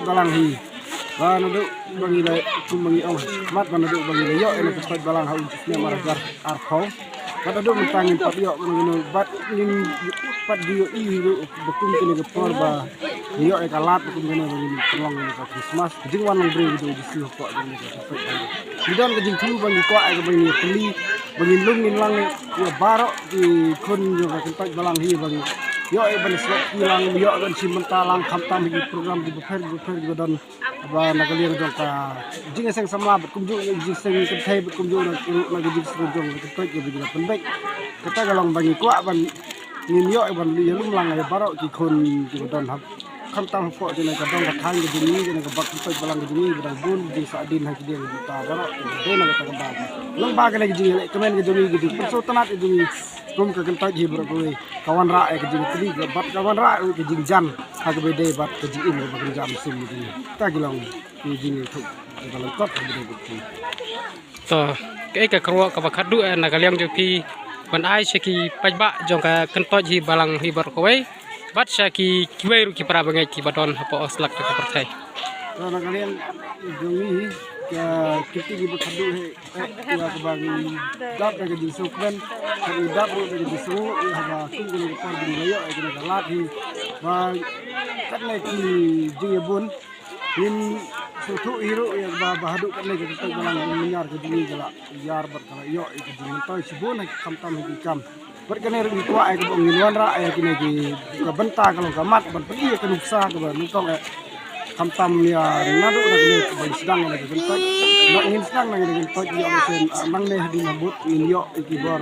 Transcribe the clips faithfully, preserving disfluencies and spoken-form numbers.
Balang hi. Ba naduh ba ngi la kum ba ngi ong. Mat ba naduh ba ngi la ïoh ïa ka stok balang ha u snem ar hajar arphew. Ba naduh mynta ngim pat ïoh kano kano bad ngim pat ju ïohi ruh ba kum kine ki por ba ngi ïoh ïa ka lad ba kum kane ba ngin pynlong ïa ka Christmas. Ka jingwan lang briew ka jong u Jisu hapoh jong kane ka stok balang. Ngi don ka jingthmu ba ngi kwah ïa ka ba ngi pynlong ba ngin lum ngin lang ïa baroh ki khun jong ka kyntoit balang hi ba ngi ïoh ïa ban sngewthuh lang, ïoh ban shim bynta lang khamtam ha ki program ki bapher ki bapher ki ba don ba na ka liang jong ka jingïaseng samla bad kumjuh ïa ka jingseng kynthei bad kumjuh na ka jingseng jong ka kyntoit ka ba ngi la pynbeit. Kata ka long ba ngi kwah ban ngin ïoh ïa ban ïalum lang ïa baroh ki khun ki ba don ha khamtam hapoh jong ka dong ka thaiñ ka jong ngi, jong ka bad kyntoit balang ka jong ngi, ba dang bun jingsahdien ha ki dieng ki bynta baroh, dei na kata ka daw. Long ba kane ka jingïaleh kmen ka jong ngi, ka jingsngewtynnat ka jong ngi, kum ka kyntoit hi baroh kawei, ka wanrah ïa ka jingtylli, ka bad ka wanrah ïa ka jingjan, ha kaba dei bad ka jingim kaba kynja mynsiem ka jong ngi. Kata ki long ki jingïathuh kiba lyngkot kaba dei bad ki. To, kaei ka kyrwoh kaba khadduh, eh, na ka liang jong phi ban ai sha ki paidbah jong ka kyntoit hi balang hi baroh kawei. Bad sha ki kiwei ruh ki para bangeit kiba don hapoh slak jong ka pyrthei. To, na ka liang jong ngi ka kyrti kiba khadduh hi, eh, ïa kaba ngi dap da ka jingsngewkmen, ka ngi dap ruh da ka jingsngew, ïa haba kum kane ka por ba ngi la ïoh ïa kane ka lad hi. Ba katne ki jingïabun Ngin sngewthuh hi ruh ïa ba, ba haduh katne ka kyntoit balang mynnyar ka jong ngi ka la ïar bad ka la ïoh ïa ka jingmyntoi shibun ha ki khamtam ha ki kam. Bad kane ruh ngi kwah ïa ka ba ngin wanrah ïa kine ki, ka bynta ka long ka mat ban pyni ïa ka nuksa kaba nyngkong eh. Khamtam ïa naduh na kane kaba ngi sdang ïa ka kyntoit. Ba ngin sdang na kane ka kyntoit ïoh ka sien, ah, nangne hadien habud ngin ïoh ïa ki bor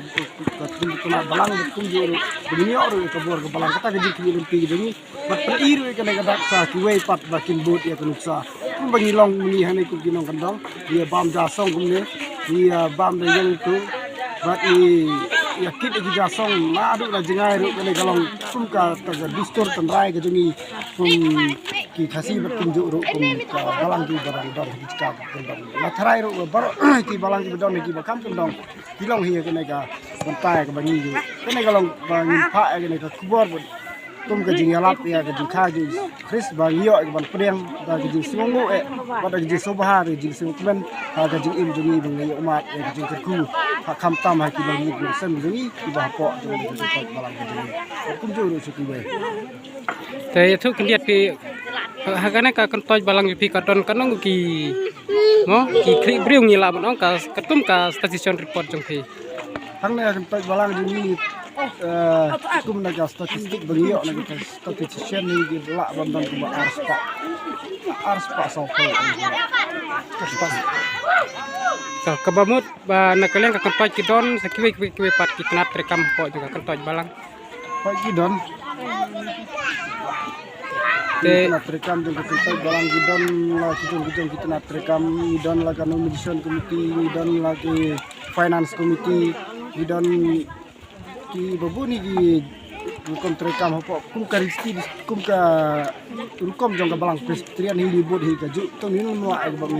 ka jingpynah balang bad kumjuh ruh ba ngin ïoh ruh ïa ka bor ka balang. Kata ka jingkylli lynti ka jong ngi. Bad pyni ruh ïa kane ka dak sa kiwei pat ba kin bud ïa ka nuksa. Kumba ngi long mynne hangne kum ki nongkyndong, ngi ïa bam ja song kumne, ngi ïa bam da ïeng tu. Bad ngi ïa kit ïa ki ja song naduh na jngai ruh, kane ka long kum kata ka dustur tynrai ka jong ngi kum ki Khasi bad kumjuh ruh kum ka balang kiba dang don ha ki jaka kyndong. Nga tharai ruh ba baroh ki balang kiba don ha kiba kham kyndong ki long hi ïa kane ka bynta kaba ngi, kane ka long ba ngin phah ïa kane ka khubor bad kum ka jingïalap ïa ka jingkha jong u Khrist ba ngi ïoh ïa ka ban pdiang da ka jingsngewnguh eh, bad da ka jingsngewbha, da ka jingsngewkmen ha ka jingim jong ngi ba ngi ïoh mad ïa ka jingkyrkhu ha khamtam ha kiba ngi, ki nongsem jong ngi kiba hapoh jong ka kyntoit balang ka jong ngi. Bad kumjuh ruh sha kiwei. Te ïathuh khyndiat phi ha kane ka kyntoit balang jong phi ka don katno ki, mo, ki khlieh briew ngi lah ban ong ka katkum ka statistic report jong phi. Hangne ka kyntoit balang jong ngi, eh, kum na ka statistic ba ngi ïoh na ka statistician ngi lah ban don kumba ar spah. Ar spah saw phew. Ar spah. To, kaba mut ba na ka liang ka kyntoit ki don sa kiwei kiwei kiwei pat ki tnat treikam hapoh jong ka kyntoit balang. Pat ki don. Te ki tnat treikam jong ka kyntoit balang ki don la ki jong ki jong ki tnat treikam, ngi don la ka nomination committee, ngi don la ki finance committee, ngi don ki ba bun hi ki rukom treikam hapoh kum ka riti, kum ka rukom jong ka balang Presbyterian hi ngi bud hi kajuh. To ngin ym wad ïa ka ba ngin